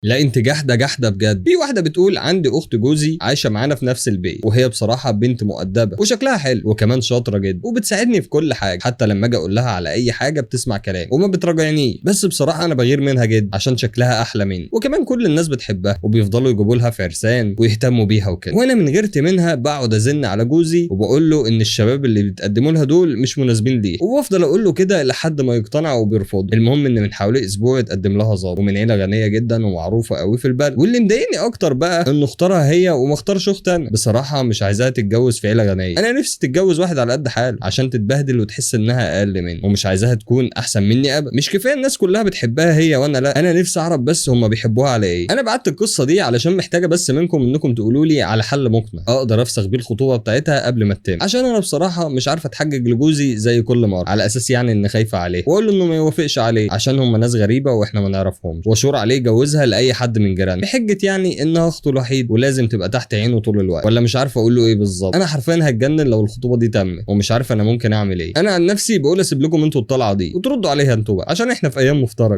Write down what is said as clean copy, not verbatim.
لا انت جحده جحده بجد. في واحدة بتقول عندي اخت جوزي عايشه معانا في نفس البيت، وهي بصراحة بنت مؤدبة وشكلها حلو وكمان شاطرة جدا وبتساعدني في كل حاجة، حتى لما اجي اقول لها على اي حاجة بتسمع كلامي وما بتراجعنيش. بس بصراحة انا بغير منها جدا عشان شكلها احلى مني، وكمان كل الناس بتحبها وبيفضلوا يجيبوا لها في عرسان ويهتموا بيها وكده. وانا من غيرتي منها بقعد ازن على جوزي وبقول له ان الشباب اللي بيتقدموا لها دول مش مناسبين ليه، وبفضل اقول له كده لحد ما يقتنع وبيرفض. المهم ان من حوالي اسبوع اتقدم لها ظابط ومن عيله غنية جدا ومعروفة قوي في البلد، واللي مضايقني اكتر بقى انه اختارها هي وما اختارش اختي انا. بصراحة مش عايزاها تتجوز في عيله غنية، انا نفسي تتجوز واحد على قد حاله عشان تتبهدل وتحس انها اقل مني، ومش عايزاها تكون احسن مني ابدا. مش كفاية الناس كلها بتحبها هي وانا لا؟ انا نفسي اعرف بس هم بيحبوها على ايه. انا بعت القصة دي علشان محتاجه بس منكم انكم تقولوا لي على حل مقنع اقدر افسخ بيه الخطوبة بتاعتها قبل ما تتم، عشان انا بصراحة مش عارفه اتحجج لجوزي زي كل مرة على اساس يعني ان خايفة عليه، واقول له انه ما يوافقش عليه عشان هم ناس غريبة واحنا ما نعرفهمش، واشور عليه يجوزها لاي حد من جيراننا بحجة يعني انها اخته الوحيد ولازم تبقى تحت عينه طول الوقت، ولا مش عارفه اقول له ايه بالظبط. انا حرفيا هتجنن لو الخطوبة دي تمت ومش عارفه انا ممكن اعمل ايه. انا عن نفسي بقول اسيب لكم انتوا الطلعة دي وتردوا عليها انتوا بقى عشان احنا في ايام مفترجه.